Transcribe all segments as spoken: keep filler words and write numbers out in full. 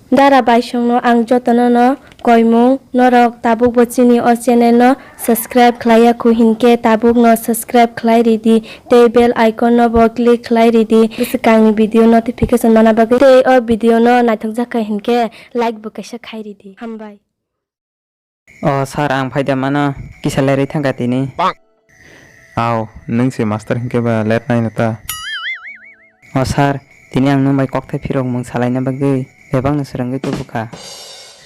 Dara baisongno ang jotono no koimung, norok tabukbo chini o channel no subscribe khlaiya khu hinkhe tabukno subscribe khlai ridi tei bell icon no bo click khlai ridi bwswkangni video notification mana bagwi tei o video no naithokjak kha hinkhe like bo kaisa khai ridi. Hambai. O sir, ang phaida mano, kisa lerwi thangkha tini. Aw, nwng se master hinkhe ba ler naino ta? O sir, tini ang nwng bai kokthai phirokmung salaina bagwi bebakno swrwngwi tubukha.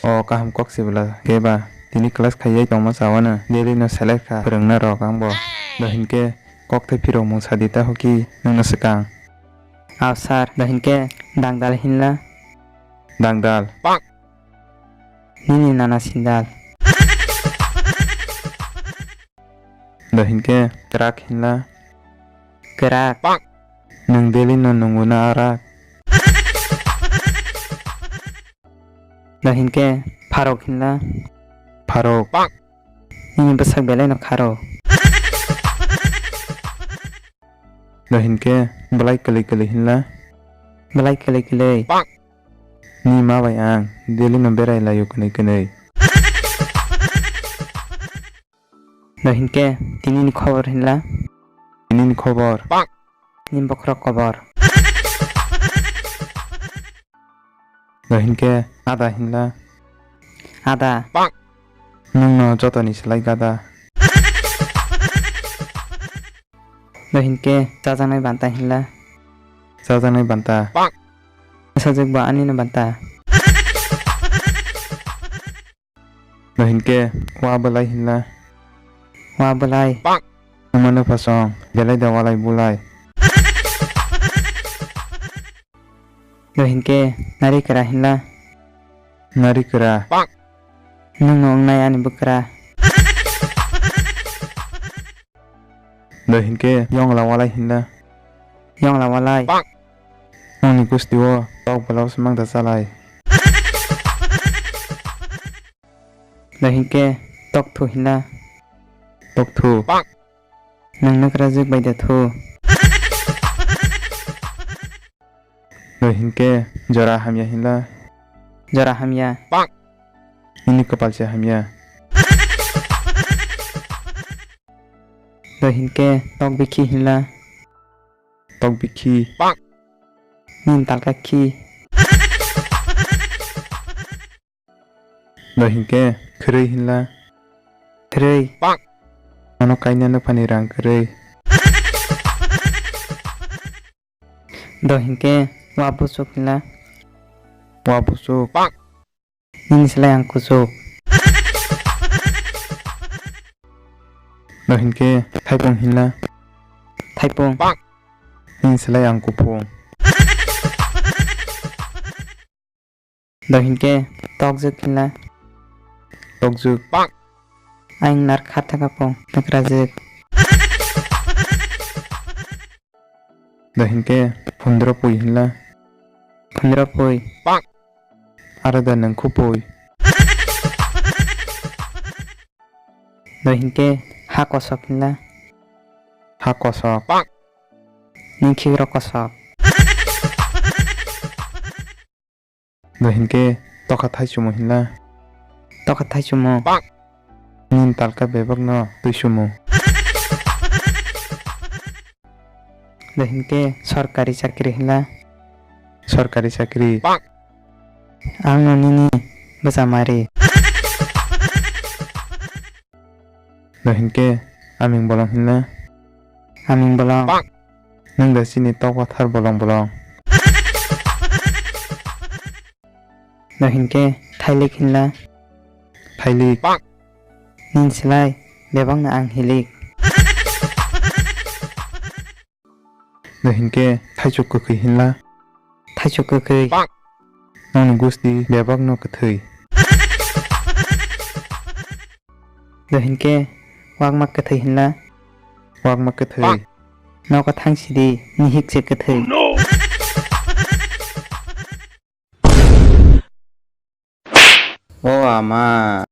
O kaham kok se bwla khe ba, tini class khaiyai tongma chawano, daily no select kha phwrwngna rok ang bo. Dohinkhe kokthai phirokmung sadi ta hoki nwngno swkang. Aw sir, dohinkhe dangdal hinla. Dangdal. Nini nana sindal. Dohinkhe kwrak hinla. Kwrak. Nwng daily no nungo na arak. Dohinkhe pharok hinla. Pharok. Nini bwsak belai no kharo. Dohinkhe bwlai kwlwi kwlwi hinla. Bwlai kwlwi kwlwi. Ni ma bai ang daily no berai laio kwnwi kwnwi. Dohinkhe tini ni khobor hinla. Tini ni khobor. Ni bokhorok kobor. Dohinkhe ada hinla. Ada. Nwngno jotoni slai gada. Dohinkhe chajaknai banta hinla. Chajaknai banta. Sajwk ba ani no banta. Dohinkhe wa bwlai hinla. Wa bwlai. Nwngmano phasong belai da walai bulai. Dohinkhe nari kwra hinla. Nari kwra. Nwngno wngnai ani bwkra. Dohinkhe yongla walai hinla. Yongla walai. Nongni gusti o tok bwlao se mangda chalai. Dohinkhe tokthu hinla. Tokthu. Nwng nukra jwk bai da thu. Dohinkhe jora hamya hinla. Jora hamya. Nini kwpal se hamya. Dohinkhe tok bikhi hinla. Tok bikhi. Nini talka khi. Dohinkhe khwrwi hinla. Khwrwi. Ano kainano phani rang kwrwi. Dohinkhe wa buchuk hinla. Wa buchuk. Nini slai ang kuchuk. Dohinkhe thaipung hinla. Thaipung. Nini slai ang kuphung. Dohinkhe tokjwk hinla. Tokjwk. Ayang nar kharthaka pung nukra jwk. Dohinkhe phundro pui hinla. Phundro pui. Aro da nwng khupui. Dohinkhe ha kosok hinla. Ha kosok. Nini khikrok kosok. Dohinkhe tokha thaichumo hinla. Tokha thaichumo. Nini talka bebakno tuichumo. Dohinkhe sorkari chakri hinla. Sorkari chakri. Angno nini bwchamari. Dohinkhe aming bolong hinla. Aming bolong. Nwng da chini tok wathar bolong bolong. Dohinkhe thailik hinla. Thailik. Nini slai bebakno ang hilik. Dohinkhe thaichuk kwkhwi hinla. Thaichuk kwkhwi. Nongni gusti bebakno kwthwi. Dohinkhe wakma kwthwi hinla. Wakma kwthwi. Nogo thangsidi, nihik se kwthwi. O ama.